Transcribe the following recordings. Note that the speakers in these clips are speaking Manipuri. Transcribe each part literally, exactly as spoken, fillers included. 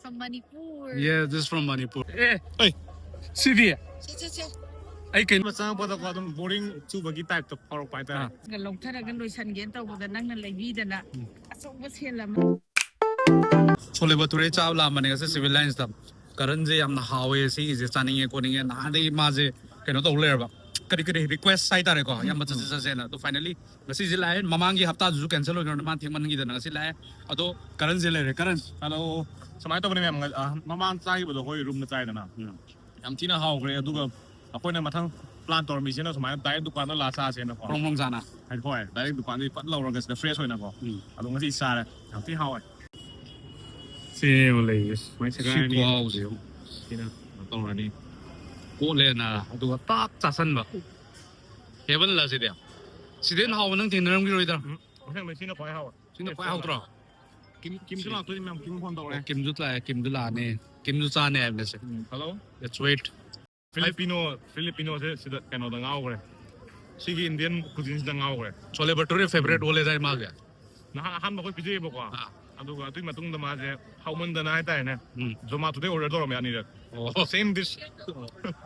From Manipur. Yeah, this is from Manipur. ꯑꯦ, ꯑꯩ, ꯁꯤꯗꯤ ꯁꯦ, ꯁꯦ, ꯁꯦ꯫ ꯑꯩ ꯀꯩꯅꯣ ꯆꯪꯉꯛꯄꯗꯀꯣ ꯑꯗꯨꯝ ꯕꯣꯔꯤꯡ ꯆꯨꯕꯒꯤ ꯇꯥꯏꯞꯇ ꯐꯥꯎꯔꯛꯄ ꯍꯥꯏꯇꯥꯔꯦ꯫ ꯂꯧꯊꯔꯒ ꯂꯣꯏꯁꯟꯒꯦꯅ ꯇꯧꯕꯗ ꯅꯪꯅ ꯂꯩꯕꯤꯗꯅ ꯑꯆꯧꯕ ꯁꯦꯜ ꯑꯃ꯫ ꯁꯣꯂꯦ ꯕꯇꯨꯔꯦ ꯆꯥꯕ ꯂꯥꯛꯑꯝꯕꯅꯦ ꯉꯁꯤ ꯁꯤꯚꯤꯜ ꯂꯥꯏꯟꯁꯇ꯫ ꯀꯔꯟꯁꯦ ꯌꯥꯝꯅ ꯍꯥꯎꯋꯦ, ꯁꯤꯒꯤꯁꯦ ꯆꯥꯅꯤꯡꯉꯦ ꯈꯣꯠꯅꯤꯡꯉꯦ, ꯅꯍꯥꯟꯗꯒꯤ ꯃꯥꯁꯦ ꯀꯩꯅꯣ ꯇꯧ ꯂꯩꯔꯕ, ꯀꯔꯤ ꯀꯔꯤ ꯔꯤꯀ꯭ꯋꯦꯁ ꯍꯥꯏꯇꯥꯔꯦꯀꯣ, ꯌꯥꯝꯅ ꯆꯠꯁꯦ ꯆꯠꯁꯦꯅ꯫ ꯑꯗꯣ ꯐꯥꯏꯅꯂꯤ ꯉꯁꯤꯁꯦ ꯂꯥꯛꯑꯦ꯫ ꯃꯃꯥꯡꯒꯤ ꯍꯞꯇꯥꯗꯨꯁꯨ ꯀꯦꯟꯁꯦꯜ ꯑꯣꯏꯈ꯭ꯔꯕꯅꯤꯅ ꯃꯥ ꯊꯦꯡꯃꯟꯈꯤꯗꯅ ꯉꯁꯤ ꯂꯥꯛꯑꯦ꯫ ꯑꯗꯣ ꯀꯔꯟꯁꯦ ꯂꯩꯔꯦ꯫ ꯀꯔꯟ, ꯍꯜꯂꯣ꯫ ꯁꯨꯃꯥꯏꯅ ꯇꯧꯕꯅꯦ ꯃꯌꯥꯝ, ꯉ-, ꯑ, ꯃꯃꯥꯡ ꯆꯥꯈꯤꯕꯗꯣ ꯑꯩꯈꯣꯏ ꯔꯨꯝꯗ ꯆꯥꯏꯗꯅ, ꯌꯥꯝ ꯊꯤꯅ ꯍꯥꯎꯈ꯭ꯔꯦ꯫ ꯑꯗꯨꯒ ꯑꯩꯈꯣꯏꯅ ꯃꯊꯪ ꯄ꯭ꯂꯥꯟ ꯇꯧꯔꯝꯃꯤꯁꯤꯅ ꯁꯨꯃꯥꯏꯅ ꯗꯥꯏꯔꯦꯛ ꯗꯨꯀꯥꯟꯗ ꯂꯥꯛꯑ ꯆꯥꯁꯦꯅꯀꯣ꯫ ꯐ꯭ꯔꯣꯡ ꯐ꯭ꯔꯣꯡ ꯆꯥꯅ꯫ ꯍꯥꯏꯗꯤ ꯍꯣꯏ, ꯗꯥꯏꯔꯦꯛ ꯗꯨꯀꯥꯟꯗꯒꯤ ꯐꯠ ꯂꯧꯔꯒ ꯁꯤꯗ ꯐ꯭ꯔꯦꯁ ꯑꯣꯏꯅꯀꯣ꯫ ꯎꯝ꯫ ꯑꯗꯣ ꯉꯁꯤ ꯆꯥꯔꯦ, ꯌꯥꯝ ꯊꯤ ꯍꯥꯎꯋꯦ꯫ ꯁꯤ ꯌꯦꯡꯉꯣ ꯂꯩꯔꯤꯁꯦ꯫ ꯁꯨꯃꯥꯏꯅ ꯁꯤ ꯁꯦꯒꯥꯏꯔꯅꯤ꯫ ꯈꯨꯍꯥꯎꯁꯦ ꯌꯦꯡꯉꯣ꯫ ꯁꯤꯅ ꯀꯩꯅꯣ ꯇꯧꯔꯅꯤ꯫ ꯀꯣꯠꯂꯦꯅ ꯑꯗꯨꯒ ꯇꯥꯛ ꯆꯥꯁꯟꯕ꯫ ꯍꯦꯕꯟꯂ ꯁꯤꯗꯤ? ꯁꯤꯗꯩ ꯍꯦꯟꯅ ꯍꯥꯎꯕ ꯅꯪ ꯊꯦꯡꯅꯔꯝꯈꯤꯔꯣꯏꯗ꯫ ꯎꯝ, ꯑꯁꯦꯡꯕꯩ ꯁꯤꯅ ꯈ꯭ꯋꯥꯏ ꯍꯥꯎꯋꯦ꯫ ꯁꯤꯅ ꯈ꯭ꯋꯥꯏ ꯍꯥꯎꯇ꯭ꯔꯣ? ꯀꯤꯝ, ꯀꯤꯝꯁꯨ ꯂꯥꯛꯇꯣꯏꯅꯤ ꯃꯌꯥꯝ, ꯀꯤꯝ ꯐꯣꯟ ꯇꯧꯔꯦ꯫ ꯑꯣ, ꯀꯤꯝꯁꯨ ꯂꯥꯛꯑꯦ, ꯀꯤꯝꯁꯨ ꯂꯥꯛꯑꯅꯤ꯫ ꯀꯤꯝꯁꯨ ꯆꯥꯅꯤ ꯍꯥꯏꯕꯅꯦ ꯁꯦ꯫ ꯎꯝ, hello꯫ Let's wait꯫ ꯐꯤꯂꯤꯄꯤꯅꯣ, ꯐꯤꯂꯤꯄꯤꯅꯣꯁꯦ ꯁꯤꯗ ꯀꯩꯅꯣꯗ ꯉꯥꯎꯈ꯭ꯔꯦ꯫ ꯁꯤꯒꯤ ꯏꯟꯗꯤꯌꯟ ꯀꯨꯖꯤꯟꯁꯤꯗ ꯉꯥꯎꯈ꯭ꯔꯦ꯫ ꯁꯣꯂꯦ ꯕꯇꯨꯔꯦ ꯐꯦꯚꯔꯦꯠ ꯑꯣꯜꯂꯦꯗꯥꯏ ꯃꯥꯒꯤ? ꯅꯍꯥꯟ ꯑꯍꯥꯟꯕ ꯑꯩꯈꯣꯏ ꯄꯤꯖꯩꯌꯦꯕꯀꯣ꯫ ꯑꯥ꯫ ꯑꯗꯨꯒ ꯑꯗꯨꯒꯤ ꯃꯇꯨꯡꯗ ꯃꯥꯁꯦ ꯍꯥꯎꯃꯟꯗꯅ ꯍꯥꯏꯇꯥꯔꯦꯅꯦ, ꯎꯝ꯫ ꯖꯣꯃꯥꯇꯣꯗꯩ ꯑꯣꯔꯗꯔ ꯇꯧꯔꯝꯃꯦ ꯑꯅꯤꯔꯛ꯫ ꯑꯣ꯫ Same dish.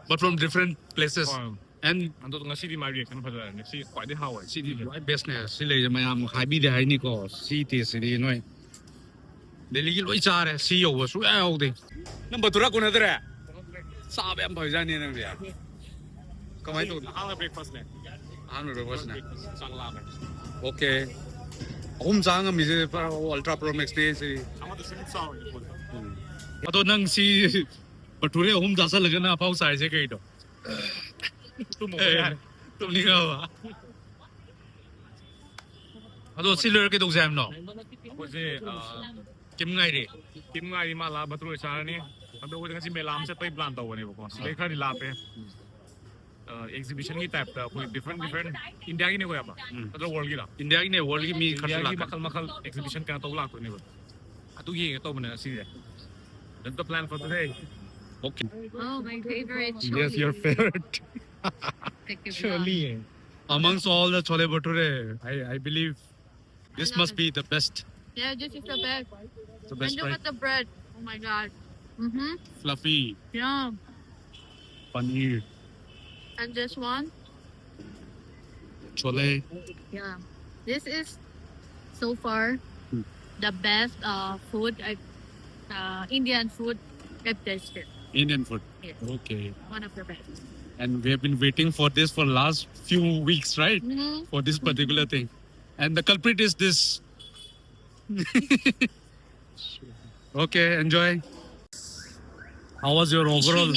But from different places. ꯍꯣꯏ꯫ And ꯑꯗꯣ ꯉꯁꯤꯗꯤ ꯃꯥꯏ ꯔꯤꯌꯦꯛꯁꯟ ꯐꯖꯔꯅꯤ꯫ ꯁꯤ ꯈ꯭ꯋꯥꯏꯗꯒꯤ ꯍꯥꯎꯋꯦ꯫ ꯁꯤꯗꯤ ꯈ꯭ꯋꯥꯏ ꯕꯦꯁꯅꯦ꯫ ꯁꯤ ꯂꯩꯔꯤꯁꯦ ꯃꯌꯥꯝ ꯍꯥꯏꯕꯤꯗꯦ ꯍꯥꯏꯅꯤꯀꯣ꯫ ꯁꯤ ꯇꯦꯁꯁꯤꯗꯤ ꯅꯣꯏ ꯗꯦꯜꯂꯤꯒꯤ ꯂꯣꯏ ꯆꯥꯔꯦ꯫ ꯁꯤ ꯌꯧꯕ ꯁꯨꯡꯌꯥ ꯌꯥꯎꯗꯦ꯫ ꯅꯪ ꯕꯇꯨꯔꯥ ꯀꯣꯟꯅꯗ꯭ꯔꯦ? ꯆꯥꯕ ꯌꯥꯝ ꯐꯕꯖꯥꯠꯅꯤ ꯅꯪꯗꯤ꯫ ꯀꯃꯥꯏꯅ ꯇꯧꯅꯤ? ꯑꯍꯥꯟꯕ breakfastꯅꯦ꯫ ꯑꯍꯥꯟꯕ breakfastꯅꯦ꯫ Breakfast ꯆꯥꯛ ꯂꯥꯝꯃꯦ꯫ Okay꯫ ꯑꯍꯨꯝ ꯆꯥ ꯉꯝꯃꯤꯁꯦ ꯄꯨꯔꯥ Ultra Pro Maxꯅꯦ ꯁꯤ꯫ ꯑꯃꯗꯨꯁꯨ ꯑꯗꯨꯝ ꯆꯥꯎꯋꯦ꯫ ꯎꯝ꯫ ꯑꯗꯣ ꯅꯪ ꯁꯤ ꯕꯇꯨꯔꯦ ꯑꯍꯨꯝ ꯆꯥꯁꯜꯂꯒꯅ ꯑꯐꯥꯎ ꯆꯥꯏꯁꯦ ꯀꯩꯅꯣ? ꯇꯨꯝꯃꯣ ꯑꯦ, ꯌꯥꯔꯦ꯫ ꯇꯨꯝꯅꯤꯡꯉꯕ? ꯑꯗꯣ ꯁꯤ ꯂꯣꯏꯔ ꯀꯩꯗꯧꯁꯦ ꯍꯥꯏꯕꯅꯣ? ꯑꯩꯈꯣꯏꯁꯦ, ꯑ, ꯀꯤꯝ ꯉꯥꯏꯔꯤ꯫ ꯀꯤꯝ ꯉꯥꯏꯔꯤ, ꯃꯥ ꯂꯥꯛꯑ ꯕꯇꯨꯔꯦ ꯆꯥꯔꯅꯤ꯫ ꯑꯗꯣ ꯑꯩꯈꯣꯏꯗꯤ ꯉꯁꯤ ꯃꯦꯂꯥ ꯑꯃ ꯆꯠꯄꯒꯤ ꯄ꯭ꯂꯥꯟ ꯇꯧꯕꯅꯦꯕꯀꯣ꯫ ꯁꯤꯗꯩ ꯈꯔꯗꯤ ꯂꯥꯞꯄꯦ꯫ ꯑ, exhibitionꯒꯤ typeꯇ ꯑꯩꯈꯣꯏ different different, Indiaꯒꯤꯅꯦꯀꯣ ꯏꯌꯥꯝꯕ? ꯎꯝ꯫ ꯅꯠꯇ꯭ꯔ worldꯒꯤꯔꯣ? Indiaꯒꯤꯅꯦ, worldꯒꯤ ꯃꯤ ꯈꯔꯁꯨ Indiaꯒꯤ ꯂꯥꯛꯀꯅꯤ꯫ ꯃꯈꯜ ꯃꯈꯜ exhibition ꯀꯩꯅꯣ ꯇꯧꯕ ꯂꯥꯛꯇꯣꯏꯅꯦꯕ꯫ ꯑꯗꯨ ꯌꯦꯡꯒꯦ ꯇꯧꯕꯅꯦ ꯉꯁꯤꯁꯦ꯫ That's the plan for today. Okay꯫ Oh, my favorite. Yes, your favorite. Surely. Amongst all the chole bhature, I, I believe this must be the best. Yeah, this is the best. The best, And look right? At the bread. Oh my god. Mm-hmm. Fluffy. Yeah. Paneer. And this one. Chole. Yeah. This is so far Hmm. the best uh, food I uh, Indian food I've tasted. Indian food. Yes. Okay. One of the best. And we have been waiting for this for last few weeks, right? Mm-hmm. For this particular thing. And the culprit is this. Okay, enjoy. How was your overall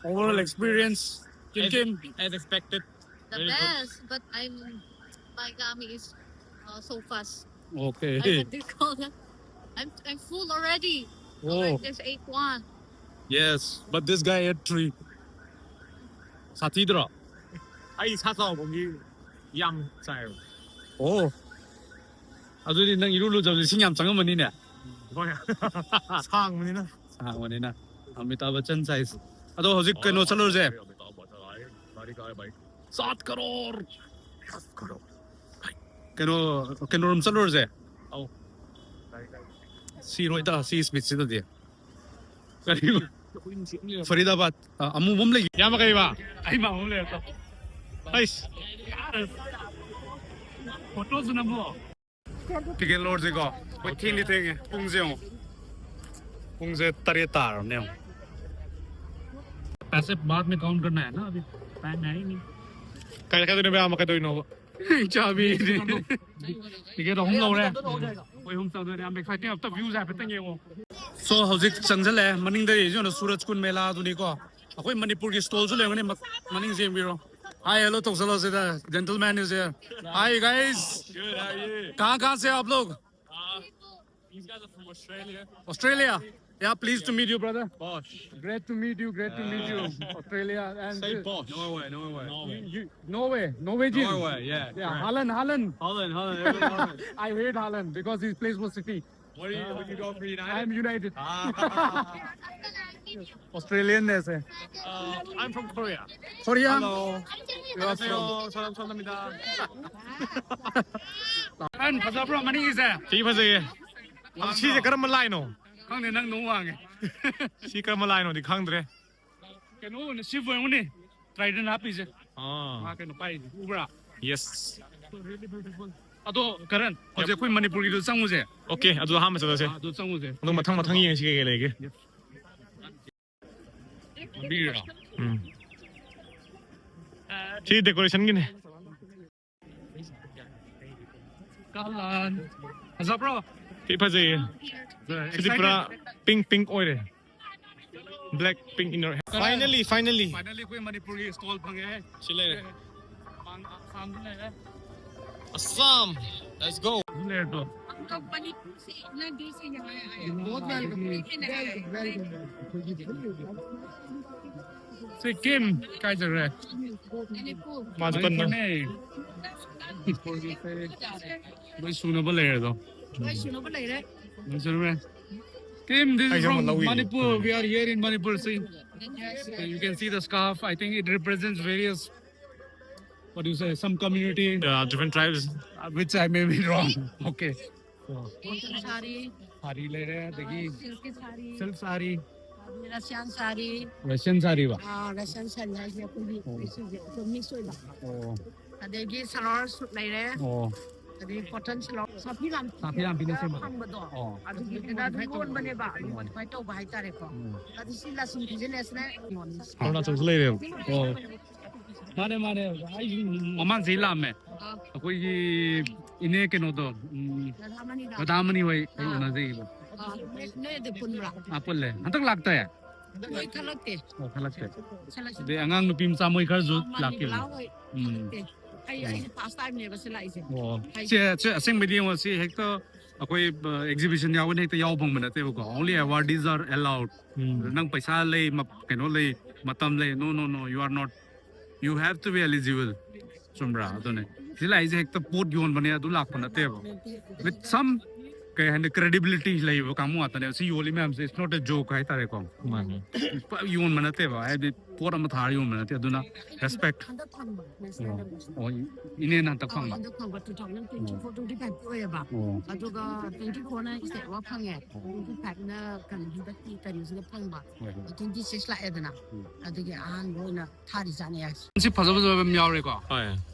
overall experience? Kim Kim. As expected. The Very good. Best, but I'm my tummy is uh, so fast. I Okay. can recall that. I'm I'm full already. Oh, I just ate one. Yes, but this guy ate three. ꯁꯥꯊꯤꯗ꯭ꯔꯣ? ꯑꯩ ꯁꯥ ꯆꯥꯎꯕꯒꯤ ꯌꯥꯝ ꯆꯥꯏꯕ꯫ ꯑꯣ, ꯑꯗꯨꯗꯤ ꯅꯪ ꯏꯔꯨ ꯂꯨꯖꯕꯗ ꯏꯁꯤꯡ ꯌꯥꯝ ꯆꯪꯉꯝꯃꯅꯤꯅꯦ? ꯍꯣꯏ꯫ ꯁꯥꯡꯕꯅꯤꯅ꯫ ꯁꯥꯡꯕꯅꯤꯅ꯫ ꯑꯃꯤꯇꯥꯕ ꯕꯆꯟ ꯁꯥꯏꯖ꯫ ꯑꯗꯣ ꯍꯧꯖꯤꯛ ꯀꯩꯅꯣ ꯆꯠꯂꯨꯔꯁꯦ꯫ ꯁꯥꯠ ꯀꯔꯣꯔ꯫ ꯀꯩꯅꯣ, ꯀꯩꯅꯣꯔꯣꯝ ꯆꯠꯂꯨꯔꯁꯦ꯫ ꯑꯧ꯫ ꯁꯤꯔꯣꯏꯗ ꯁꯤ ꯏꯁꯄꯤꯠꯁꯤꯗꯗꯤ꯫ ꯀꯔꯤ? ꯐꯔꯤꯗꯥꯕꯥꯗ, ꯑ, ꯑꯃꯨꯕ ꯑꯃ ꯂꯩ꯫ ꯏꯌꯥꯝꯕ ꯀꯩꯕ? ꯑꯩ ꯃꯥ ꯑꯃ ꯂꯩꯔꯦ꯫ ꯑꯩꯁ꯫ ꯐꯣꯇꯣꯁꯨ ꯅꯝꯃꯣ꯫ ꯇꯤꯀꯦꯠ ꯂꯧꯔꯁꯤꯀꯣ꯫ ꯑꯩꯈꯣꯏ ꯊꯦꯡꯗꯤ ꯊꯦꯡꯉꯦ꯫ ꯄꯨꯡꯁꯦ ꯌꯦꯡꯉꯣ꯫ ꯄꯨꯡꯁꯦ ꯇꯔꯦꯠ ꯇꯥꯔꯕꯅꯦ ꯌꯦꯡꯉꯣ꯫ पैसे बाद में काउंट करना है ना, अभी टाइम है ही नहीं। ꯀꯥꯏ ꯀꯥꯏꯗꯣꯏꯅꯣ ꯃꯌꯥꯝ ꯀꯩꯗꯧꯔꯤꯅꯣꯕ? ꯆꯥꯕꯤ꯫ ꯇꯤꯀꯦꯠ ꯑꯍꯨꯝ ꯂꯧꯔꯦ꯫ ꯑꯩꯈꯣꯏ ꯑꯍꯨꯝ ꯆꯪꯗꯣꯏꯅꯦ꯫ ꯌꯥꯝ ꯑꯦꯛꯁꯥꯏꯇꯤꯡ ꯑꯝꯇ ꯚ꯭ꯌꯨꯁꯦ ꯍꯥꯏꯐꯦꯠꯇꯪ ꯌꯦꯡꯉꯣ꯫ ꯁꯣ ꯍꯧꯖꯤꯛ ꯆꯪꯁꯤꯜꯂꯛꯑꯦ꯫ ꯃꯅꯤꯡꯗ ꯂꯩꯔꯤꯁꯦ ꯌꯦꯡꯉꯣ, ꯁꯨꯔꯖ ꯀꯨꯟ ꯃꯦꯂꯥ ꯑꯗꯨꯅꯤꯀꯣ꯫ ꯑꯩꯈꯣꯏ ꯃꯅꯤꯄꯨꯔꯒꯤ ꯁ꯭ꯇꯣꯜꯁꯨ ꯂꯩꯔꯝꯒꯅꯤ꯫ ꯃ-, ꯃꯅꯤꯡ ꯌꯦꯡꯕꯤꯔꯣ꯫ Hi, hello ꯇꯧꯁꯜꯂꯣ ꯁꯤꯗ꯫ Gentleman is here. Hi guys. Good, how are you? कहाँ कहाँ से आप लोग? Uh, these guys are from Australia. Australia. Yeah, pleased to meet you, brother. Bosh. Great to meet you. Great to meet you. Australia and Say uh, Bosh. Norway, Norway. You, you, Norway, Norwegian. Norway, yeah. Yeah, Correct. Haaland, Haaland. Haaland, Haaland, everyone Haaland. I hate Haaland because he plays for City. What do you, what do you go for United? I am United. Ah. Australian ꯅꯦꯁꯦ. Uh, I'm from Korea. Korea. Hello. You are from 안녕하세요. 사랑합니다. ꯐꯖꯕ꯭ꯔꯣ ꯃꯅꯤꯡꯒꯤꯁꯦ? 되게 맞아요. ꯑꯗꯨ ꯁꯤꯁꯦ ꯀꯔꯝꯕ ꯂꯥꯏꯅꯣ? ꯈꯪꯗꯦ, ꯅꯪ ꯅꯣꯡ ꯋꯥꯡꯉꯦ꯫ ꯁꯤ ꯀꯔꯝꯕ ꯂꯥꯏꯅꯣꯗꯤ ꯈꯪꯗ꯭ꯔꯦ꯫ ꯀꯩꯅꯣ ꯑꯣꯏꯅ ꯁꯤꯕꯨ ꯑꯣꯏꯔꯝꯒꯅꯤ꯫ ꯇ꯭ꯔꯥꯏꯗꯟ ꯍꯥꯞꯄꯤꯁꯦ꯫ ꯑꯥ ꯃꯥ ꯀꯩꯅꯣ ꯄꯥꯏꯔꯤꯁꯦ ꯎꯕ꯭ꯔꯥ? ꯌꯦꯁ꯫ ꯑꯗꯣ ꯀꯔꯟ, ꯍꯧꯖꯤꯛ ꯑꯩꯈꯣꯏ ꯃꯅꯤꯄꯨꯔꯒꯤꯗꯣ ꯆꯪꯉꯨꯁꯦ꯫ ꯑꯣꯀꯦ, ꯑꯗꯨ ꯑꯍꯥꯟꯕ ꯆꯠꯂꯁꯦ꯫ ꯑꯗꯨ ꯆꯪꯉꯨꯁꯦ꯫ ꯑꯗꯣ ꯃꯊꯪ ꯃꯊꯪ ꯌꯦꯡꯁꯤ ꯀꯩ ꯀꯩ ꯂꯩꯒꯦ꯫ ꯂꯝꯕꯤꯔꯣ? ꯎꯝ꯫ ꯁꯤ ꯗꯦꯀꯣꯔꯦꯁꯟꯒꯤꯅꯦ꯫ ꯀꯍꯂꯥꯟ꯫ ꯐꯖꯕ꯭ꯔꯣ? ꯁꯤ ꯐꯖꯩꯌꯦ꯫ ꯁꯤꯗꯤ ꯄꯨꯔꯥ ꯄꯤꯡ ꯄꯤꯡ ꯑꯣꯏꯔꯦ꯫ Black pink inner. Finally, finally. Finally ꯑꯩꯈꯣꯏ ꯃꯅꯤꯄꯨꯔꯒꯤ ꯁ꯭ꯇꯣꯜ ꯐꯪꯉꯦ꯫ ꯁꯤ ꯂꯩꯔꯦ꯫ ꯑꯁꯥꯝꯗ ꯂꯩꯔꯦ꯫ Assam. Let's go. ꯑꯗꯨꯝ ꯂꯩꯔꯦ ꯑꯗꯣ꯫ हम तो मणिपुर से इतना दूर से यहाँ आए हैं। बहुत वेलकम। ꯁꯤ ꯀꯤꯝ ꯀꯥꯏ ꯆꯠꯈ꯭ꯔꯦ? मणिपुर। ꯃꯥꯁꯨ ꯀꯟꯅ꯫ ꯃꯅꯤꯄꯨꯔꯅꯦ꯫ ꯂꯣꯏ ꯁꯨꯅꯕ ꯂꯩꯔꯦ ꯑꯗꯣ꯫ ꯂꯣꯏ ꯁꯨꯅꯕ ꯂꯩꯔꯦ꯫ ꯂꯣꯏ ꯁꯨꯅꯕ꯫ Kim, this is ꯑꯩꯁꯨ ꯑꯃ from ꯂꯧꯋꯤ꯫ Manipur. We are here in Manipur. See, you can see the scarf. I think it represents various, what do you say, some community, Uh, different tribes. uh, which I may be wrong. Okay. So, Indian saree, ꯁꯥꯔꯤ ꯂꯩꯔꯦ, ꯑꯗꯒꯤ silk saree, silk saree, Russian saree, Russian saree ꯕ? ꯑꯥ, Russian saree ꯍꯥꯏꯁꯦ ꯑꯩꯈꯣꯏꯒꯤ ꯁꯤꯁꯦ ꯑꯗꯨꯝ mix ꯑꯣꯏꯕ꯫ ꯑꯣ, ꯑꯗꯒꯤ ꯁꯂꯋꯥꯔ ꯁꯨꯠ ꯂꯩꯔꯦ꯫ ꯑꯣ, ꯑꯗꯒꯤ cotton ꯁꯂꯋꯥꯔ ꯁꯥꯐꯤ ꯂꯥꯟ ꯁꯥꯐꯤ ꯂꯥꯟꯕꯤꯅ ꯁꯦꯝꯕꯗꯣ? ꯐꯪꯕꯗꯣ ꯑꯣ, ꯑꯗꯨꯒꯤꯗꯨꯅ ꯑꯗꯨꯝ ꯌꯣꯟꯕꯅꯦꯕ, ꯑꯗꯨ modify ꯇꯧꯕ ꯍꯥꯏꯇꯥꯔꯦꯀꯣ꯫ ꯎꯝ. ꯑꯗꯨ ꯁꯤ ꯂꯁꯤꯡ business ꯅꯦ꯫ ꯑꯔꯨꯅꯥꯆꯜꯁꯨ ꯂꯩꯔꯦꯕ꯫ ꯑꯣ꯫ ꯃꯥꯅꯦ, ꯃꯥꯅꯦ꯫ ꯑꯩꯁꯨ ꯃꯃꯥꯡ ꯆꯍꯤ ꯂꯥꯛꯑꯝꯃꯦ꯫ ꯑꯩꯈꯣꯏꯒꯤ ꯏꯅꯦ ꯀꯩꯅꯣꯗꯣ, ꯎꯝ, ꯔꯥꯙꯥꯃꯅꯤꯗ꯫ ꯔꯥꯙꯥꯃꯅꯤ ꯍꯣꯏ ꯑꯩ ꯎꯅꯖꯩꯕ꯫ ꯑꯥ, ꯅꯣꯏ, ꯅꯣꯏ ꯑꯗꯨ ꯄꯨꯟꯕ꯭ꯔꯥ? ꯑꯥ, ꯄꯨꯜꯂꯦ꯫ ꯍꯟꯗꯛ ꯂꯥꯛꯇꯦ? ꯃꯣꯏ ꯊꯣꯛꯂꯛꯇꯦ꯫ ꯑꯣ, ꯈꯜꯂꯛꯇꯦ꯫ ꯁꯦꯂꯦꯛꯁꯟ꯫ ꯑꯗꯩ ꯑꯉꯥꯡ ꯅꯨꯄꯤ ꯃꯆꯥ ꯃꯣꯏ ꯈꯔꯁꯨ ꯑꯥ, ꯃꯥꯅꯤ, ꯂꯥꯛꯈꯤꯕꯅꯦ꯫ ꯕꯂꯥ ꯍꯣꯏ ꯎꯝ꯫ ꯊꯣꯛꯂꯛꯇꯦ꯫ ꯑꯩ, ꯑꯩꯁꯦ first time ꯅꯦꯕ ꯁꯤ ꯂꯥꯛꯏꯁꯦ꯫ ꯑꯣ꯫ ꯍꯥꯏ- ꯁꯦ, ꯁꯦ, ꯑꯁꯦꯡꯕꯩꯗꯤ ꯌꯦꯡꯉꯣ, ꯁꯤ ꯍꯦꯛꯇ ꯑꯩꯈꯣꯏ, ꯑ, exhibition ꯌꯥꯎꯒꯅꯤ ꯍꯦꯛꯇ ꯌꯥꯎꯕ ꯐꯪꯕ ꯅꯠꯇꯦꯕꯀꯣ꯫ Only awardees are allowed. ꯎꯝ꯫ ꯅꯪ ꯄꯩꯁꯥ ꯂꯩ, ꯃ-, ꯀꯩꯅꯣ ꯂꯩ, ꯃꯇꯝ ꯂꯩ, no, no, no, you are not, you have to be eligible. ꯆꯨꯝꯕ꯭ꯔꯥ? ꯑꯗꯨꯅꯦ꯫ ꯁꯤ ꯂꯥꯛꯏꯁꯦ ꯍꯦꯛꯇ ꯄꯣꯠ ꯌꯣꯟꯕꯅꯦ ꯑꯗꯨ ꯂꯥꯛꯄ ꯅꯠꯇꯦꯕ꯫ With some ꯀꯩ ꯍꯥꯏꯅꯤ, ꯀ꯭ꯔꯦꯗꯤꯕꯤꯂꯤꯇꯤ ꯂꯩꯕ ꯀꯥꯡꯕꯨ ꯉꯥꯛꯇꯅꯦꯕ ꯁꯤ ꯌꯣꯜꯂꯤ ꯃꯌꯥꯝꯁꯦ꯫ It's not a joke ꯍꯥꯏꯇꯥꯔꯦꯀꯣ꯫ ꯄꯨꯔꯥ ꯌꯣꯟꯕ ꯅꯠꯇꯦꯕ, ꯍꯥꯏꯗꯤ ꯄꯣꯠ ꯑꯃ ꯊꯥꯔ ꯌꯣꯟꯕ ꯅꯠꯇꯦ꯫ ꯑꯗꯨꯅ ꯔꯦꯁꯄꯦꯛ꯫ ꯍꯟꯗꯛ ꯐꯪꯕ ꯅꯦꯁꯅꯦꯜ ꯑꯦꯋꯥꯔꯗ꯫ ꯑꯣ, ꯏꯅꯦꯅ ꯍꯟꯗꯛ ꯐꯪꯕ꯫ ꯍꯟꯗꯛ ꯐꯪꯕ two thousand twenty four twenty five ꯀꯤ ꯑꯣꯏꯌꯦꯕ꯫ ꯑꯣ꯫ ꯑꯗꯨꯒ twenty four ꯅ state award ꯐꯪꯉꯦ꯫ Twenty five ꯅ ꯀꯩꯅꯣ ꯍꯟꯗꯛꯀꯤ ꯀꯩꯅꯣꯁꯤꯗ ꯐꯪꯕ꯫ ꯍꯣꯏ, ꯍꯣꯏ꯫ Twenty six ꯂꯥꯛꯑꯦꯗꯅ꯫ ꯑꯗꯨꯒꯤ ꯑꯍꯥꯟꯕ ꯑꯣꯏꯅ ꯊꯥꯔꯤꯖꯥꯠꯅꯦ꯫ ꯁꯤ ꯐꯖ ꯐꯖꯕ ꯌꯥꯝ ꯌꯥꯎꯔꯦꯀꯣ꯫ ꯍꯣꯏ꯫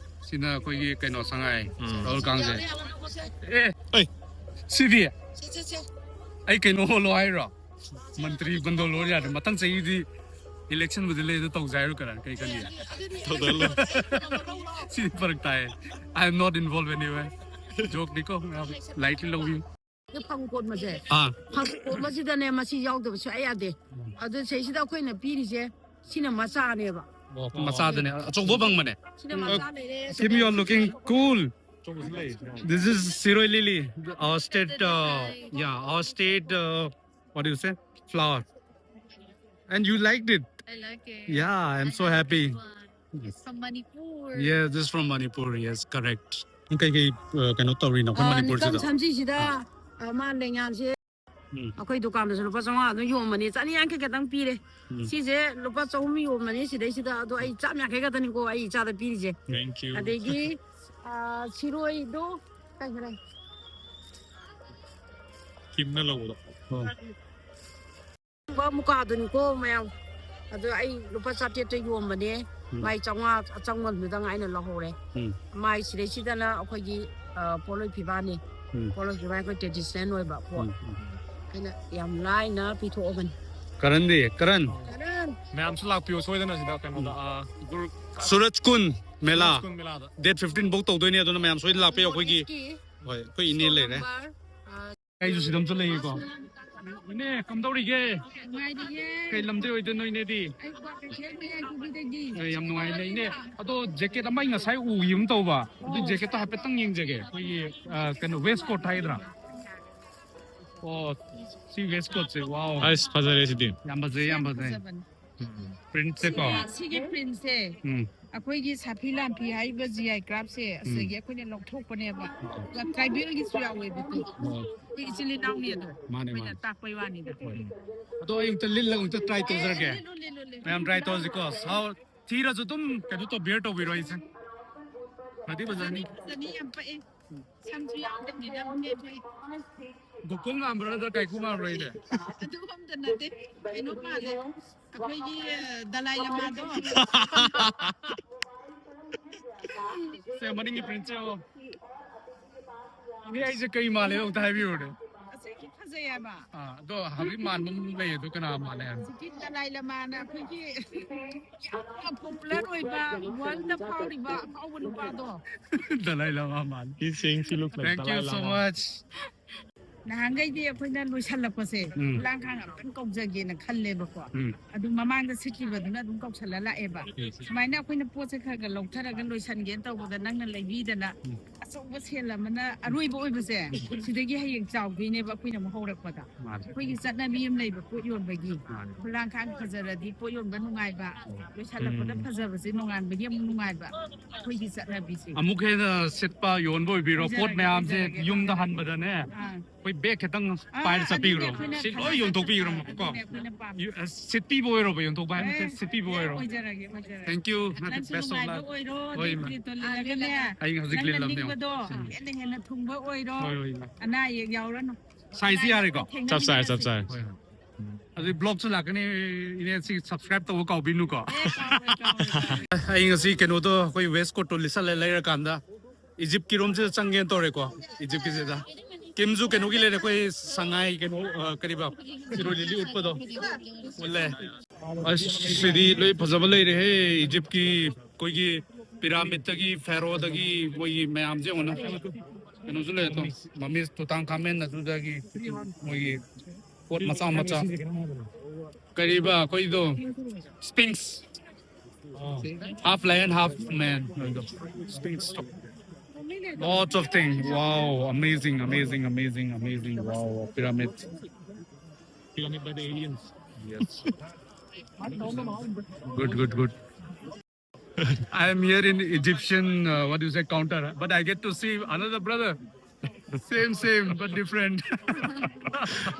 ꯁꯤꯅ ꯑꯩꯈꯣꯏꯒꯤ ꯀꯩꯅꯣ ꯁꯉꯥꯏ ꯎꯝ꯫ ꯇꯥꯋꯜ ꯀꯥꯡꯁꯦ꯫ ꯑꯦ, ꯑꯩ꯫ ꯁꯤꯗꯤ ꯁꯦ, ꯁꯦ, ꯁꯦ꯫ ꯑꯩ ꯀꯩꯅꯣ ꯍꯣꯜꯂꯣ ꯍꯥꯏꯔꯣ? ꯃꯟꯇ꯭ꯔꯤ ꯕꯟꯗꯣ ꯂꯣꯏ ꯌꯥꯔꯦ꯫ ꯃꯊꯪ ꯆꯍꯤꯗꯤ ꯏꯂꯦꯛꯁꯟꯕꯨꯗꯤ ꯂꯩ, ꯑꯗꯨ ꯇꯧꯖꯦ ꯍꯥꯏꯔꯣ? ꯀꯅꯥ ꯀꯩ ꯈꯜꯂꯤ? ꯇꯧꯗꯣꯏꯂꯣ꯫ ꯁꯤꯗꯤ ꯐꯔꯛ ꯇꯥꯏ꯫ I am not involved anywhere. ꯖꯣꯛꯅꯤꯀꯣ, ꯂꯥꯏꯠꯂꯤ ꯂꯧꯕꯤꯌꯨ꯫ ꯐꯪ ꯀꯣꯠꯄꯁꯦ꯫ ꯑꯥ꯫ ꯐꯪ ꯀꯣꯠꯄꯁꯤꯗꯅꯦ ꯃꯁꯤ ꯌꯥꯎꯗꯕ ꯁꯨꯡꯌꯥ ꯌꯥꯗꯦ꯫ ꯑꯗꯨ ꯁꯤꯗꯩꯁꯤꯗ ꯑꯩꯈꯣꯏꯅ ꯄꯤꯔꯤꯁꯦ ꯁꯤꯅ ꯃꯆꯥꯅꯦꯕ꯫ ꯑꯣ, ꯃꯆꯥꯗꯅꯦ, ꯑꯆꯧꯕ ꯐꯪꯕꯅꯦ꯫ ꯁꯤꯅ ꯃꯆꯥ ꯂꯩꯔꯦ꯫ Team, you are looking cool. This is Siroi Lily, our state, uh, yeah, our state, uh, what do you say? Flower. And you liked it. I like it. Yeah, I'm I so like happy. This one. It's from Manipur. Yes, this is from Manipur. Yes, correct. ꯀꯩ ꯀꯩ ꯀꯩꯅꯣ ꯇꯧꯔꯤꯅꯣ ꯑꯩꯈꯣꯏ ꯑꯥ, ꯃꯅꯤꯄꯨꯔꯁꯤꯗ? ꯅꯤꯀꯝ ꯁꯝꯁꯤꯁꯤꯗ ꯑꯥ, ꯃꯥ ꯂꯦꯡꯌꯥꯟꯁꯦ ꯎꯝ꯫ ꯑꯩꯈꯣꯏ ꯗꯨꯀꯥꯟꯗꯁꯨ ꯂꯨꯄꯥ ꯆꯥꯝꯃꯉꯥ ꯑꯗꯨꯝ ꯌꯣꯟꯕꯅꯦ꯫ ꯆꯅꯤ ꯌꯥꯡꯈꯩ ꯈꯛꯇꯪ ꯄꯤꯔꯦ꯫ ꯎꯝ꯫ ꯁꯤꯁꯦ ꯂꯨꯄꯥ ꯆꯍꯨꯝ ꯌꯣꯟꯕꯅꯦ ꯁꯤꯗꯩꯁꯤꯗ, ꯑꯗꯣ ꯑꯩ ꯆꯥꯝ ꯌꯥꯡꯈꯩ ꯈꯛꯇꯅꯤꯀꯣ ꯑꯩ ꯏꯆꯥꯗ ꯄꯤꯔꯤꯁꯦ꯫ Thank you. ꯑꯗꯒꯤ ꯑꯥ, ꯁꯤꯔꯣꯏꯗꯣ ꯀꯩ ꯍꯥꯏꯔꯦ? ꯀꯤꯝꯅ ꯂꯧꯕꯗꯣ꯫ ꯃꯨꯀꯥꯗꯨꯅꯤꯀꯣ ꯃꯌꯥꯝ꯫ ꯑꯗꯣ ꯑꯩ ꯂꯨꯄꯥ ꯆꯥꯇ꯭ꯔꯦꯠꯇ ꯌꯣꯟꯕꯅꯦ꯫ ꯎꯝ꯫ ꯃꯥꯏ ꯆꯥꯝꯃꯉꯥ ꯑꯆꯪꯕꯗꯨꯗꯪ ꯑꯩꯅ ꯂꯧꯍꯧꯔꯦ꯫ ꯎꯝ꯫ ꯃꯥꯏ ꯁꯤꯗꯩꯁꯤꯗꯅ ꯑꯩꯈꯣꯏꯒꯤ ꯑꯥ, ꯄꯣꯠꯂꯣꯏ ꯐꯤꯕꯥꯅꯤ꯫ ꯎꯝ꯫ ꯄꯣꯠꯂꯣꯏ ꯐꯤꯕꯥ ꯑꯩꯈꯣꯏ ꯇ꯭ꯔꯦꯗꯤꯁꯅꯦꯜ ꯑꯣꯏꯕ ꯄꯣꯠ꯫ ꯎꯝ, ꯎꯝ꯫ ꯑꯩꯅ ꯌꯥꯝ ꯂꯥꯏꯅ ꯄꯤꯊꯣꯛꯑꯕꯅꯤ꯫ ꯀꯔꯟꯗꯤ, ꯀꯔꯟ꯫ ꯀꯔꯟ꯫ ꯃꯌꯥꯝꯁꯨ ꯂꯥꯛꯄꯤꯌꯣ ꯁꯣꯏꯗꯅ ꯁꯤꯗ ꯀꯩꯅꯣꯗ ꯑꯥ, ꯒꯨꯔꯨ ꯁꯨꯔꯖ ꯀꯨꯟ ꯃꯦꯂꯥ꯫ ꯀꯨꯟ ꯃꯦꯂꯥꯗ꯫ Date fifteen ꯐꯥꯎ ꯇꯧꯗꯣꯏꯅꯦ, ꯑꯗꯨꯅ ꯃꯌꯥꯝ ꯁꯣꯏꯗꯅ ꯂꯥꯛꯄꯤꯌꯣ꯫ ꯑꯩꯈꯣꯏꯒꯤ, ꯅꯣꯔꯠ ꯏꯁꯀꯤ ꯍꯣꯏ, ꯑꯩꯈꯣꯏ ꯏꯅꯦ ꯂꯩꯔꯦ꯫ ꯅꯝꯕꯔ, ꯑꯥ, ꯑꯩꯁꯨ ꯁꯤꯗ ꯑꯃꯁꯨ ꯂꯩꯌꯦꯀꯣ꯫ ꯏꯅꯦ, ꯀꯝꯗꯧꯔꯤꯒꯦ? ꯅꯨꯡꯉꯥꯏꯔꯤꯌꯦ꯫ ꯀꯩ ꯂꯝꯗꯩ ꯑꯣꯏꯗꯣꯏꯅꯣ ꯏꯅꯦꯗꯤ? ꯑꯩ ꯀ꯭ꯋꯥꯀꯩꯊꯦꯜ ꯃꯌꯥꯏ ꯄꯨꯈ꯭ꯔꯤꯗꯒꯤ꯫ ꯑꯦ, ꯌꯥꯝ ꯅꯨꯡꯉꯥꯏꯅꯦ ꯏꯅꯦ꯫ ꯑꯗꯣ ꯖꯦꯀꯦꯠ ꯑꯃ ꯑꯩ ꯉꯁꯥꯏ ꯎꯈꯤꯕ ꯑꯃ ꯇꯧꯕ꯫ ꯑꯗꯨ ꯖꯦꯀꯦꯠꯇꯣ ꯍꯥꯏꯐꯦꯠꯇꯪ ꯌꯦꯡꯖꯒꯦ꯫ ꯑꯩꯈꯣꯏꯒꯤ, ꯑ, ꯀꯩꯅꯣ, ꯋꯦꯁ ꯀꯣꯠ ꯍꯥꯏꯒꯗ꯭ꯔꯥ? ꯑꯣ, ꯁꯤ ꯋꯦꯁ ꯀꯣꯠꯁꯦ, ꯋꯥꯎ꯫ ꯑꯁ, ꯐꯖꯔꯦ ꯁꯤꯗꯤ꯫ ꯌꯥꯝ ꯐꯖꯩ, ꯌꯥꯝ ꯐꯖꯩ꯫ ꯐꯖꯕꯅꯤ꯫ ꯄ꯭ꯔꯤꯟꯠꯁꯦꯀꯣ꯫ ꯁꯤꯒꯤ ꯄ꯭ꯔꯤꯟꯠꯁꯦ ꯎꯝ꯫ ꯑꯩꯈꯣꯏꯒꯤ ꯁꯥꯐꯤ ꯂꯥꯟꯐꯤ ꯍꯥꯏꯔꯤꯕ ꯖꯤ ꯑꯥꯏ ꯀ꯭ꯔꯥꯐꯁꯦ ꯑꯁꯤꯗꯒꯤ ꯑꯩꯈꯣꯏꯅ ꯂꯧꯊꯣꯛꯄꯅꯦꯕ꯫ ꯇ꯭ꯔꯥꯏꯕꯦꯜꯒꯤꯁꯨ ꯌꯥꯎꯋꯦꯕꯀꯣ꯫ ꯑꯩꯈꯣꯏ ꯏꯆꯤꯜ ꯏꯅꯥꯎꯅꯤ ꯑꯗꯣ꯫ ꯃꯥꯅꯦ, ꯑꯩꯈꯣꯏꯅ ꯃꯥꯅꯦ꯫ ꯇꯥꯛꯄꯩ ꯋꯥꯅꯤꯗ꯫ ꯍꯣꯏ꯫ ꯑꯗꯣ ꯑꯩ ꯑꯝꯇ ꯂꯤꯠꯂꯒ ꯑꯝꯇ ꯇ꯭ꯔꯥꯏ ꯇꯧꯖꯔꯒꯦ꯫ ꯑꯦ, ꯂꯤꯠꯂꯨ, ꯂꯤꯠꯂꯨ, ꯂꯤꯠꯂꯨ꯫ ꯃꯌꯥꯝ ꯇ꯭ꯔꯥꯏ ꯇꯧꯁꯤꯀꯣ꯫ ꯁꯥꯎ-, ꯊꯤꯔꯁꯨ ꯑꯗꯨꯝ ꯀꯩꯅꯣ ꯇꯧ, ꯕꯤꯌꯔ ꯇꯧꯕꯤꯔꯣ ꯑꯩꯁꯦ꯫ ꯐꯗꯤ ꯐꯖꯅꯤ꯫ ꯐꯖꯅꯤ, ꯌꯥꯝ ꯄꯛꯑꯦ꯫ ꯁꯝꯁꯨ ꯌꯥꯎꯗꯕꯅꯤꯅ ꯑꯃꯨꯛ ꯍꯦꯟꯅ ꯐꯩ꯫ ꯒꯣꯀꯨꯜ ꯃꯥꯟꯕ꯭ꯔꯣ ꯅꯠꯇ꯭ꯔ ꯀꯩꯀꯨ ꯃꯥꯟꯕ꯭ꯔꯣ ꯑꯩꯗꯤ? ꯑꯗꯨꯒꯨꯝꯇ ꯅꯠꯇꯦ꯫ ꯀꯩꯅꯣ ꯃꯥꯜꯂꯦ꯫ ꯑꯩꯈꯣꯏꯒꯤ, ꯑ, ꯗꯂꯥꯏ ꯂꯃꯥꯗꯣ꯫ ꯁꯦ, ꯃꯅꯤꯡꯒꯤ ꯄ꯭ꯔꯤꯟꯁꯁꯦ ꯌꯦꯡꯉꯣ꯫ ꯏꯅꯦ, ꯑꯩꯁꯦ ꯀꯩ ꯃꯥꯜꯂꯦ ꯑꯝꯇ ꯍꯥꯏꯕꯤꯌꯨꯅꯦ꯫ ꯑꯁꯤꯒꯤ ꯐꯖꯩ ꯍꯥꯏꯕ꯫ ꯑꯥ, ꯑꯗꯣ ꯍꯧꯖꯤꯛ ꯃꯥꯟꯕ ꯑꯃ ꯂꯩ, ꯑꯗꯣ ꯀꯅꯥ ꯃꯥꯜꯂꯦ ꯍꯥꯏꯕ? ꯍꯧꯖꯤꯛꯀꯤ ꯗꯂꯥꯏ ꯂꯃꯥꯅ ꯑꯩꯈꯣꯏꯒꯤ ꯌꯥꯝꯅ ꯄꯣꯄꯨꯂꯔ ꯑꯣꯏꯕ, ꯋꯥꯔꯜꯗ ꯐꯥꯎꯔꯤꯕ ꯑꯐꯥꯎꯕ ꯅꯨꯄꯥꯗꯣ꯫ ꯗꯂꯥꯏ ꯂꯃꯥ ꯃꯥꯜꯂꯦ꯫ He's saying she looks like Thank you Dalai so Lama. Much. ꯅꯍꯥꯟꯈꯩꯗꯤ ꯑꯩꯈꯣꯏꯅ ꯂꯣꯏꯁꯜꯂꯛꯄꯁꯦ ꯎꯝ꯫ ꯈꯨꯂꯥꯡꯈꯥꯡ ꯑꯝꯇꯪ ꯀꯧꯖꯒꯦꯅ ꯈꯜꯂꯦꯕꯀꯣ꯫ ꯎꯝ꯫ ꯑꯗꯨ ꯃꯃꯥꯡꯗ ꯁꯤꯠꯈꯤꯕꯗꯨꯅ ꯑꯗꯨꯝ ꯀꯧꯁꯜꯂ ꯂꯥꯛꯑꯦꯕ꯫ ꯎꯝ꯫ ꯁꯨꯃꯥꯏꯅ ꯑꯩꯈꯣꯏꯅ ꯄꯣꯠꯁꯦ ꯈꯔ ꯈꯔ ꯂꯧꯊꯔꯒ ꯂꯣꯏꯁꯟꯒꯦꯅ ꯇꯧꯕꯗ ꯅꯪꯅ ꯂꯩꯕꯤꯗꯅ ꯎꯝ꯫ ꯑꯆꯧꯕ ꯁꯦꯜ ꯑꯃꯅ ꯑꯔꯣꯏꯕ ꯑꯣꯏꯕꯁꯦ ꯁꯤꯗꯒꯤ ꯍꯌꯦꯡ ꯆꯥꯎꯗꯣꯏꯅꯦꯕ ꯑꯩꯈꯣꯏꯅ ꯑꯃꯨꯛ ꯍꯧꯔꯛꯄꯗ꯫ ꯃꯥꯅꯦ꯫ ꯑꯩꯈꯣꯏꯒꯤ ꯆꯠꯅꯕꯤ ꯑꯃ ꯂꯩꯕ ꯄꯣꯠ ꯌꯣꯟꯕꯒꯤ꯫ ꯃꯥꯅꯦ꯫ ꯈꯨꯂꯥꯡꯈꯥꯡ ꯐꯖꯔꯗꯤ ꯄꯣꯠ ꯌꯣꯟꯕ ꯅꯨꯡꯉꯥꯏꯕ, ꯂꯣꯏꯁꯜꯂꯛꯄꯗ ꯎꯝ꯫ ꯐꯖꯕꯁꯦ ꯅꯣꯡꯉꯥꯟꯕꯒꯤ ꯑꯃꯨꯛ ꯅꯨꯡꯉꯥꯏꯕ꯫ ꯑꯩꯈꯣꯏꯒꯤ ꯆꯠꯅꯕꯤꯁꯦ꯫ ꯑꯃꯨꯛ ꯍꯦꯟꯅ ꯁꯤꯠꯄ ꯌꯣꯟꯕ ꯑꯣꯏꯕꯤꯔꯣ, ꯄꯣꯠ ꯑꯣꯏꯖꯔꯒꯦ, ꯃꯌꯥꯝꯁꯦ ꯑꯣꯏꯖꯔꯒꯦ꯫ ꯌꯨꯝꯗ ꯍꯟꯕꯗꯅꯦ꯫ ꯑꯥ꯫ ꯑꯩꯈꯣꯏ ꯕꯦꯒ ꯈꯤꯇꯪ ꯑꯥ, ꯄꯥꯏꯔ ꯑꯗꯨꯅꯦ ꯆꯠꯄꯤꯈ꯭ꯔꯣ꯫ ꯑꯩꯈꯣꯏꯅ ꯁꯤ ꯂꯣꯏ ꯈꯜꯂ ꯌꯣꯟꯊꯣꯛꯄꯤꯈ꯭ꯔꯣ꯫ ꯆꯠꯄ-, ꯀꯣ? ꯑꯗꯨꯅꯦ ꯑꯩꯈꯣꯏꯅ ꯄꯥꯝꯃꯤ꯫ ꯌꯨ-, ꯑ, ꯁꯤꯠꯄꯤꯕ ꯑꯣꯏꯔꯣꯕ, ꯌꯣꯟꯊꯣꯛꯄ ꯍꯥꯏꯕ ꯅꯠꯇꯦ, ꯑꯦ, ꯁꯤꯠꯄꯤꯕ ꯑꯦ, ꯑꯣꯏꯔꯣ꯫ ꯑꯣꯏꯖꯔꯒꯦ, ꯑꯣꯏꯖꯔꯒꯦ꯫ Thank you, ꯅꯪꯁꯨ best of ꯅꯨꯡꯉꯥꯏꯕ luck꯫ ꯑꯣꯏꯔꯣ, ꯍꯣꯏ, ꯅꯦꯛꯂꯦꯁꯇꯣ ꯂꯤꯠꯂꯒꯅꯦ꯫ ꯑꯩ ꯍꯧꯖꯤꯛ ꯅꯪꯅ ꯂꯤꯠꯂꯝꯅꯦ꯫ ꯅꯤꯡꯕꯗꯣ ꯎꯝ꯫ ꯍꯦꯟꯅ ꯍꯦꯟꯅ ꯊꯨꯡꯕ ꯑꯣꯏꯔꯣ꯫ ꯍꯣꯏ, ꯍꯣꯏ, ꯏꯃꯥ꯫ ꯑꯅꯥ ꯑꯌꯦꯛ ꯌꯥꯎꯔꯅꯨ꯫ Size ꯌꯥꯔꯦꯀꯣ? ꯆꯞ ꯆꯥꯔꯦ, ꯆꯞ ꯆꯥꯔꯦ꯫ ꯍꯣꯏ, ꯍꯣꯏ꯫ ꯑꯗꯨꯗꯤ ꯕ꯭ꯂꯣꯒꯁꯨ ꯂꯥꯛꯀꯅꯤ, ꯏꯅꯦ, ꯁꯤ subscribe ꯇꯧꯕ ꯀꯥꯎꯕꯤꯅꯨꯀꯣ꯫ ꯑꯦ, ꯀꯥꯎꯔꯣꯏ, ꯀꯥꯎꯔꯣꯏ, ꯀꯥꯎꯔꯣꯏ꯫ ꯑꯩ ꯉꯁꯤ ꯀꯩꯅꯣꯗꯣ, ꯑꯩꯈꯣꯏ waistcoat ꯇꯣ ꯂꯤꯠꯁꯜꯂꯦ ꯂꯩꯔꯀꯥꯟꯗ꯫ ꯏꯖꯤꯞꯀꯤ ꯔꯣꯝꯁꯤꯗ ꯆꯪꯒꯦꯅ ꯇꯧꯔꯦꯀꯣ꯫ ꯏꯖꯤꯞꯀꯤꯁꯤꯗ꯫ ꯀꯤꯝꯁꯨ ꯀꯩꯅꯣꯒꯤ ꯂꯩꯔꯦ, ꯑꯩꯈꯣꯏ ꯁꯉꯥꯏ ꯀꯩꯅꯣ, ꯑ, ꯀꯔꯤꯕ? ꯁꯤꯔꯣꯏ ꯂꯤꯂꯤ ꯎꯠꯄꯗꯣ꯫ ꯎꯠꯂꯦ꯫ ꯑꯁ, ꯁꯤꯗꯤ ꯂꯣꯏ ꯐꯖꯕ ꯂꯩꯔꯦꯍꯦ꯫ ꯏꯖꯤꯞꯀꯤ ꯑꯩꯈꯣꯏꯒꯤ ꯄꯤꯔꯥꯃꯤꯠꯇꯒꯤ, ꯐꯦꯔꯣꯗꯒꯤ ꯃꯣꯏꯒꯤ ꯃꯌꯥꯝꯁꯦ ꯌꯦꯡꯉꯣꯅꯦ꯫ ꯀꯩꯅꯣꯁꯨ ꯂꯩꯔꯦ ꯇꯣ꯫ ꯃꯃꯤꯁ ꯇꯨꯇꯥꯡꯈꯥꯃꯦꯟ ꯑꯗꯨꯗꯒꯤ ꯃꯣꯏꯒꯤ ꯄꯣꯠ ꯃꯆꯥ ꯃꯆꯥ꯫ ꯀꯔꯤꯕ ꯑꯩꯈꯣꯏꯗꯣ? Sphinx. Half lion, half man. Sphinx. Lots of things. Wow, amazing, amazing, amazing, amazing. Wow, pyramid. Pyramid by the aliens. Yes. Good, good, good. I am here in Egyptian, uh, what do you say, counter, but I get to see another brother. Same, same, but different.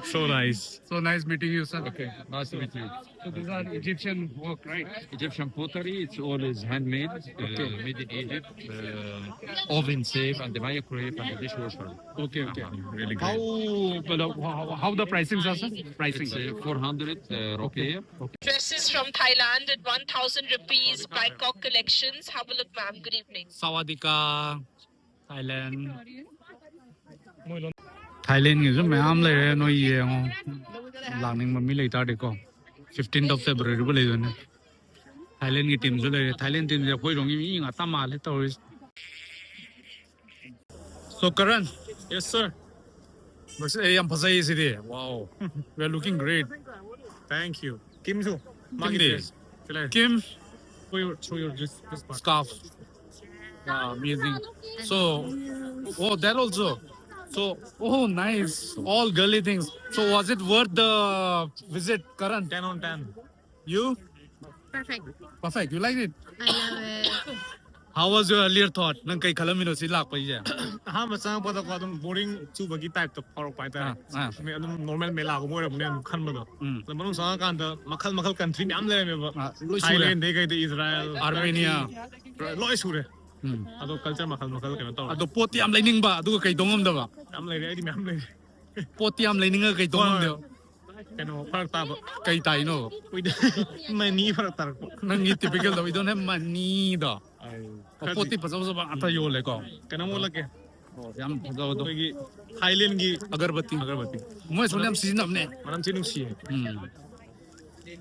So nice. So nice meeting you, sir. Okay, nice to meet you. So these are Egyptian work, right? Egyptian pottery, it's always handmade, uh, made in Egypt, uh, oven safe and the microwave and the dishwasher. Okay, okay. Really How, great. well, uh, how, how the pricings are, sir? Pricing. It's uh, four hundred uh, rupiah. Dresses from Thailand at one thousand rupees, Bangkok collections. Have a look, ma'am. Good evening. Sawadika, Thailand. Thailandꯒꯤꯁꯨ ꯃꯌꯥꯝ ꯂꯩꯔꯦ, ꯅꯣꯏ ꯌꯦꯡꯉꯣ꯫ ꯂꯥꯛꯅꯤꯡꯕ ꯃꯤ ꯂꯩ ꯇꯥꯔꯗꯤꯀꯣ, fifteenth of February ꯐꯥꯎ ꯂꯩꯗꯣꯏꯅꯦ꯫ Thailandꯒꯤ teamꯁꯨ ꯂꯩꯔꯦ꯫ Thailand teamꯁꯦ ꯑꯩꯈꯣꯏꯔꯣꯝꯒꯤ ꯃꯤ ꯉꯥꯛꯇ ꯃꯥꯜꯂꯦ ꯇꯧꯔꯤꯁꯦ꯫ So Karan, Yes, sir. ꯑꯦ, ꯌꯥꯝ ꯐꯖꯩ ꯁꯤꯗꯤ꯫ Wow, we are looking great. Thank you. Kimsu. Kimdi. Kim, Show your, show your this, this part. Scarf. Yeah, amazing. So, oh, that also. So, oh, nice. All girly things. So, was it worth the visit, Karan? ten on ten. You? Perfect. Perfect. You liked it? I love it. How was your earlier thought? ꯅꯪ ꯀꯩ ꯈꯜꯂꯝꯃꯤꯅꯣ ꯁꯤ ꯂꯥꯛꯄꯩꯁꯦ? ꯑꯍꯥꯟꯕ ꯆꯪꯉꯛꯄꯗꯀꯣ ꯑꯗꯨꯝ boring ꯆꯨꯕꯒꯤ type ꯇ ꯐꯥꯎꯔꯛꯄ ꯍꯥꯏꯇꯥꯔꯦ꯫ ꯑꯥ, ꯑꯥ. ꯃꯤ ꯑꯗꯨꯝ normal ꯃꯦꯂꯥꯒꯨꯝꯕ ꯑꯣꯏꯔꯝꯅꯦ ꯑꯗꯨꯝ ꯈꯟꯕꯗꯣ꯫ ꯎꯝ. ꯑꯗꯣ ꯃꯅꯨꯡ ꯆꯪꯉꯀꯥꯟꯗ ꯃꯈꯜ ꯃꯈꯜ country ꯃꯌꯥꯝ ꯂꯩꯔꯝꯃꯦꯕ꯫ ꯑꯥ, ꯂꯣꯏ ꯁꯨꯔꯦ꯫ Thailand ꯗꯩ ꯀꯩꯗꯩ, Israel, Armenia. Turkey, ꯂꯣꯏ ꯁꯨꯔꯦ꯫ ꯎꯝ. ꯑꯗꯣ culture ꯃꯈꯜ ꯃꯈꯜ ꯀꯩꯅꯣ ꯇꯧꯔꯦ꯫ ꯑꯗꯣ ꯄꯣꯠꯇꯤ ꯌꯥꯝ ꯂꯩꯅꯤꯡꯕ, ꯑꯗꯨꯒ ꯀꯩ ꯇꯧ ꯉꯝꯗꯕ? ꯌꯥꯝ ꯂꯩꯔꯦ, ꯑꯩꯗꯤ ꯃꯌꯥꯝ ꯂꯩꯔꯦ꯫ ꯄꯣꯠꯇꯤ ꯌꯥꯝ ꯂꯩꯅꯤꯡꯉꯒ ꯀꯩ ꯇꯧ ꯍꯣꯏ. ꯉꯝꯗꯕ? ꯀꯩꯅꯣ ꯐꯔꯛ ꯇꯥꯕ꯫ ꯀꯩ ꯇꯥꯏꯅꯣ? Money ꯐꯔꯛ ꯇꯥꯔꯛꯄ꯫ ꯅꯪꯒꯤ typical ꯗꯣ, we don't have money ꯗꯣ꯫ ꯑꯩ ꯑꯣ, ꯄꯣꯠꯇꯤ ꯐꯖ ꯐꯖꯕ ꯉꯥꯛꯇ ꯌꯣꯜꯂꯦꯀꯣ꯫ ꯀꯩꯅꯣꯝ ꯑꯣꯜꯂꯛꯀꯦ꯫ ꯑꯣ, ꯌꯥꯝ ꯐꯖꯕꯗꯣ꯫ ꯑꯩꯈꯣꯏꯒꯤ Thailand ꯒꯤ ꯑꯒꯔꯕꯠꯇꯤ꯫ ꯑꯒꯔꯕꯠꯇꯤ꯫ ꯃꯣꯏꯁꯨ ꯌꯥꯝ ꯁꯤꯖꯤꯟꯅꯕꯅꯦ꯫ ꯃꯅꯝ ꯊꯤ ꯅꯨꯡꯁꯤꯌꯦ꯫ ꯎꯝ꯫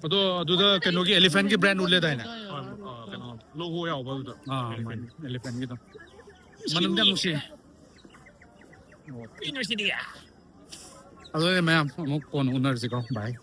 ꯑꯗꯣ ꯑꯗꯨꯗ ꯀꯩꯅꯣꯒꯤ elephant ꯀꯤ brand ꯎꯠꯂꯦꯗꯥꯏꯅꯦ? ꯍꯣꯏ, ꯑ, ꯀꯩꯅꯣ logo ꯌꯥꯎꯕ ꯑꯗꯨꯗ꯫ ꯑꯥ, ꯃꯥꯅꯦ, elephant ꯀꯤꯗꯣ꯫ ꯃꯅꯝꯗꯤ ꯌꯥꯝ ꯅꯨꯡꯁꯤ꯫ ꯑꯗꯨꯗꯤ ꯃꯌꯥꯝ ꯑꯃꯨꯛ ꯀꯣꯟꯅ ꯎꯅꯔꯁꯤꯀꯣ꯫ Bye.